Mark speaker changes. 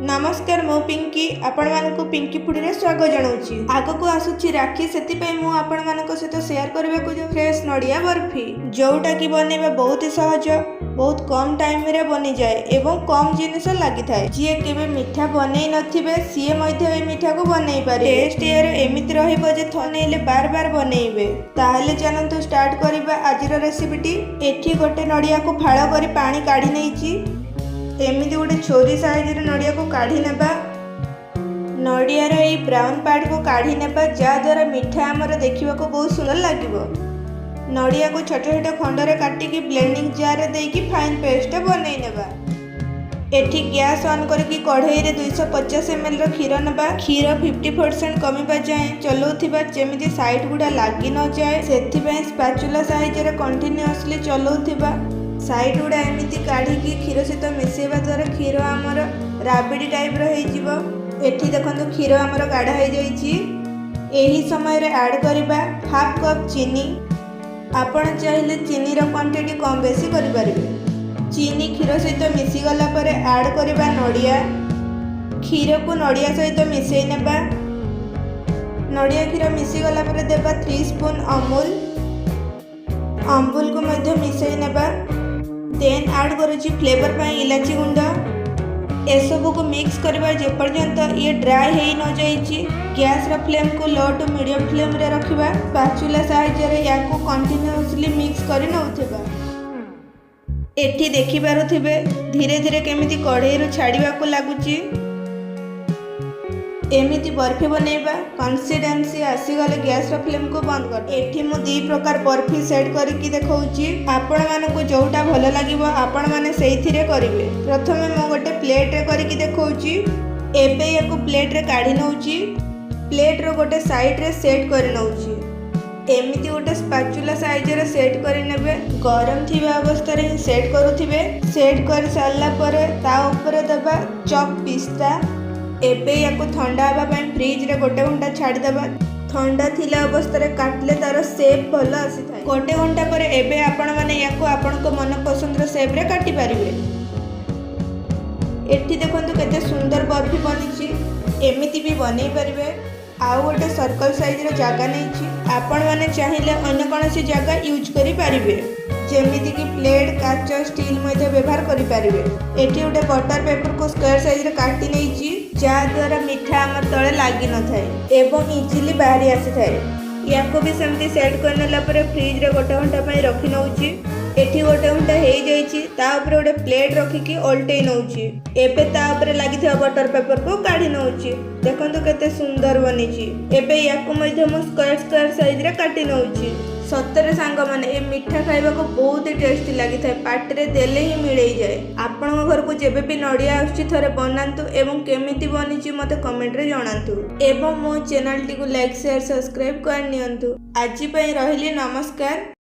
Speaker 1: ନମସ୍କାର, ମୁଁ ପିଙ୍କି, ଆପଣମାନଙ୍କୁ ପିଙ୍କି ଫୁଡ଼ିରେ ସ୍ୱାଗତ ଜଣାଉଛି। ଆଗକୁ ଆସୁଛି ରାକ୍ଷୀ, ସେଥିପାଇଁ ମୁଁ ଆପଣମାନଙ୍କ ସହିତ ସେୟାର କରିବାକୁ ଯାଉଛି ଫ୍ରେଶ୍ ନଡ଼ିଆ ବର୍ଫି, ଯୋଉଟାକି ବନେଇବା ବହୁତ ସହଜ, ବହୁତ କମ୍ ଟାଇମରେ ବନିଯାଏ ଏବଂ କମ୍ ଜିନିଷ ଲାଗିଥାଏ। ଯିଏ କେବେ ମିଠା ବନେଇ ନଥିବେ, ସିଏ ମଧ୍ୟ ଏଇ ମିଠାକୁ ବନେଇ ପାରିବେ। ଟେଷ୍ଟ ଏହାର ଏମିତି ରହିବ ଯେ ବନେଇଲେ ବାର ବାର ବନେଇବେ। ତାହେଲେ ଚାଲନ୍ତୁ ଷ୍ଟାର୍ଟ କରିବା ଆଜିର ରେସିପିଟି। ଏଠି ଗୋଟେ ନଡ଼ିଆକୁ ଫାଳ କରି ପାଣି କାଢ଼ି ନେଇଛି। ଏମିତି ଗୋଟେ ଛୁରୀ ସାହାଯ୍ୟରେ ନଡ଼ିଆକୁ କାଢ଼ି ନେବା। ନଡ଼ିଆର ଏଇ ବ୍ରାଉନ୍ ପାର୍ଟକୁ କାଢ଼ି ନେବା, ଯାହାଦ୍ୱାରା ମିଠା ଆମର ଦେଖିବାକୁ ବହୁତ ସୁନ୍ଦର ଲାଗିବ। ନଡ଼ିଆକୁ ଛୋଟ ଛୋଟ ଖଣ୍ଡରେ କାଟିକି ବ୍ଲେଣ୍ଡିଂ ଜାର୍ରେ ଦେଇକି ଫାଇନ୍ ପେଷ୍ଟ ବନେଇ ନେବା। ଏଠି ଗ୍ୟାସ୍ ଅନ୍ କରିକି କଢ଼େଇରେ 250 ଏମ୍ଏଲ୍ର କ୍ଷୀର ନେବା। କ୍ଷୀର 50% କମିବା ଯାଏଁ ଚଲାଉଥିବା, ଯେମିତି ସାଇଡ଼୍ ଗୁଡ଼ା ଲାଗି ନଯାଏ ସେଥିପାଇଁ ସ୍ପାଚୁଲା ସାହାଯ୍ୟରେ କଣ୍ଟିନ୍ୟୁଅସଲି ଚଲାଉଥିବା। ସାଇଡ଼୍ ଗୁଡ଼ା ଏମିତି କାଢ଼ିକି କ୍ଷୀର ସହିତ ମିଶାଇବା ଦ୍ୱାରା କ୍ଷୀର ଆମର ରାବିଡ଼ି ଟାଇପ୍ର ହେଇଯିବ। ଏଠି ଦେଖନ୍ତୁ, କ୍ଷୀର ଆମର ଗାଢ଼ା ହେଇଯାଇଛି। ଏହି ସମୟରେ ଆଡ଼୍ କରିବା ହାଫ୍ କପ୍ ଚିନି। ଆପଣ ଚାହିଁଲେ ଚିନିର କ୍ୱାଣ୍ଟିଟି କମ୍ ବେଶୀ କରିପାରିବେ। ଚିନି କ୍ଷୀର ସହିତ ମିଶିଗଲା ପରେ ଆଡ଼୍ କରିବା ନଡ଼ିଆ। କ୍ଷୀରକୁ ନଡ଼ିଆ ସହିତ ମିଶାଇ ନେବା। ନଡ଼ିଆ କ୍ଷୀର ମିଶିଗଲା ପରେ ଦେବା 3 ସ୍ପୁନ୍ ଅମୁଲ। ଅମୁଲକୁ ମଧ୍ୟ ମିଶାଇ ନେବା। ଦେନ୍ ଆଡ଼୍ କରୁଛି ଫ୍ଲେଭର ପାଇଁ ଇଲାଚି ଗୁଣ୍ଡ। ଏସବୁକୁ ମିକ୍ସ କରିବା ଯେପର୍ଯ୍ୟନ୍ତ ଇଏ ଡ୍ରାଏ ହେଇ ନଯାଇଛି। ଗ୍ୟାସ୍ର ଫ୍ଲେମ୍କୁ ଲୋ ଟୁ ମିଡ଼ିୟମ୍ ଫ୍ଲେମ୍ରେ ରଖିବା। ସ୍ପାଚୁଲା ସାହାଯ୍ୟରେ ୟାକୁ କଣ୍ଟିନ୍ୟୁଅସଲି ମିକ୍ସ କରି ନେଉଥିବା। ଏଠି ଦେଖିପାରୁଥିବେ, ଧୀରେ ଧୀରେ କେମିତି କଢ଼େଇରୁ ଛାଡ଼ିବାକୁ ଲାଗୁଛି। ଏମିତି ବର୍ଫି ବନେଇବା କନସିଷ୍ଟେନ୍ସି ଆସିଗଲେ ଗ୍ୟାସ୍ର ଫ୍ଲେମ୍କୁ ବନ୍ଦ କରି ଏଠି ମୁଁ ଦୁଇ ପ୍ରକାର ବର୍ଫି ସେଟ୍ କରିକି ଦେଖାଉଛି। ଆପଣମାନଙ୍କୁ ଯେଉଁଟା ଭଲ ଲାଗିବ, ଆପଣମାନେ ସେଇଥିରେ କରିବେ। ପ୍ରଥମେ ମୁଁ ଗୋଟେ ପ୍ଲେଟ୍ରେ କରିକି ଦେଖାଉଛି। ଏବେ ୟାକୁ ପ୍ଲେଟ୍ରେ କାଢ଼ି ନେଉଛି। ପ୍ଲେଟ୍ର ଗୋଟେ ସାଇଡ଼୍ରେ ସେଟ୍ କରି ନେଉଛି। ଏମିତି ଗୋଟେ ସ୍ପାଚୁଲା ସାହାଯ୍ୟରେ ସେଟ୍ କରିନେବେ। ଗରମ ଥିବା ଅବସ୍ଥାରେ ହିଁ ସେଟ୍ କରୁଥିବେ। ସେଟ୍ କରି ସାରିଲା ପରେ ତା ଉପରେ ଦେବା ଚପ୍ ପିସ୍ତା। ଏବେ ୟାକୁ ଥଣ୍ଡା ହେବା ପାଇଁ ଫ୍ରିଜରେ ଗୋଟେ ଘଣ୍ଟା ଛାଡ଼ିଦେବା। ଥଣ୍ଡା ଥିଲା ଅବସ୍ଥାରେ କାଟିଲେ ତାର ସେପ୍ ଭଲ ଆସିଥାଏ। ଗୋଟେ ଘଣ୍ଟା ପରେ ଏବେ ଆପଣମାନେ ୟାକୁ ଆପଣଙ୍କ ମନ ପସନ୍ଦର ସେପ୍ରେ କାଟି ପାରିବେ। ଏଠି ଦେଖନ୍ତୁ, କେତେ ସୁନ୍ଦର ବର୍ଫି ବନିଛି। ଏମିତି ବି ବନେଇ ପାରିବେ। ଆଉ ଗୋଟେ ସର୍କଲ ସାଇଜ୍ର ଜାଗା ନେଇଛି। ଆପଣମାନେ ଚାହିଁଲେ ଅନ୍ୟ କୌଣସି ଜାଗା ୟୁଜ୍ କରିପାରିବେ, ଯେମିତିକି ପ୍ଲେଟ୍, କାଚ, ଷ୍ଟିଲ୍ ମଧ୍ୟ ବ୍ୟବହାର କରିପାରିବେ। ଏଠି ଗୋଟେ ବଟର ପେପରକୁ ସ୍କୋୟାର ସାଇଜ୍ରେ କାଟି ନେଇଛି, ଯାହାଦ୍ୱାରା ମିଠା ଆମ ତଳେ ଲାଗିନଥାଏ ଏବଂ ଇଜିଲି ବାହାରି ଆସିଥାଏ। ୟାକୁ ବି ସେମିତି ସେଟ୍ କରିନେଲା ପରେ ଫ୍ରିଜରେ ଗୋଟେ ଘଣ୍ଟା ପାଇଁ ରଖି ନେଉଛି। ଏଠି ଗୋଟେ ଘଣ୍ଟା ହେଇଯାଇଛି। ତା ଉପରେ ଗୋଟେ ପ୍ଲେଟ୍ ରଖିକି ଓଲଟେଇ ନେଉଛି। ଏବେ ତା ଉପରେ ଲାଗିଥିବା ବଟର ପେପରକୁ କାଢ଼ି ନେଉଛି। ଦେଖନ୍ତୁ, କେତେ ସୁନ୍ଦର ବନିଛି। ଏବେ ୟାକୁ ମଧ୍ୟ ମୁଁ ସ୍କୋୟାର ସ୍କୋୟାର ସାଇଜ୍ରେ କାଟି ନେଉଛି। ସତରେ ସାଙ୍ଗମାନେ, ଏ ମିଠା ଖାଇବାକୁ ବହୁତ ଟେଷ୍ଟି ଲାଗିଥାଏ। ପାଟିରେ ଦେଲେ ହିଁ ମିଳେଇ ଯାଏ। ଆପଣଙ୍କ ଘରକୁ ଯେବେ ବି ନଡ଼ିଆ ଆସୁଛି, ଥରେ ବନାନ୍ତୁ ଏବଂ କେମିତି ବନିଛି ମୋତେ କମେଣ୍ଟରେ ଜଣାନ୍ତୁ ଏବଂ ମୋ ଚ୍ୟାନେଲଟିକୁ ଲାଇକ୍, ସେୟାର, ସବସ୍କ୍ରାଇବ୍ କରିନିଅନ୍ତୁ। ଆଜି ପାଇଁ ରହିଲି, ନମସ୍କାର।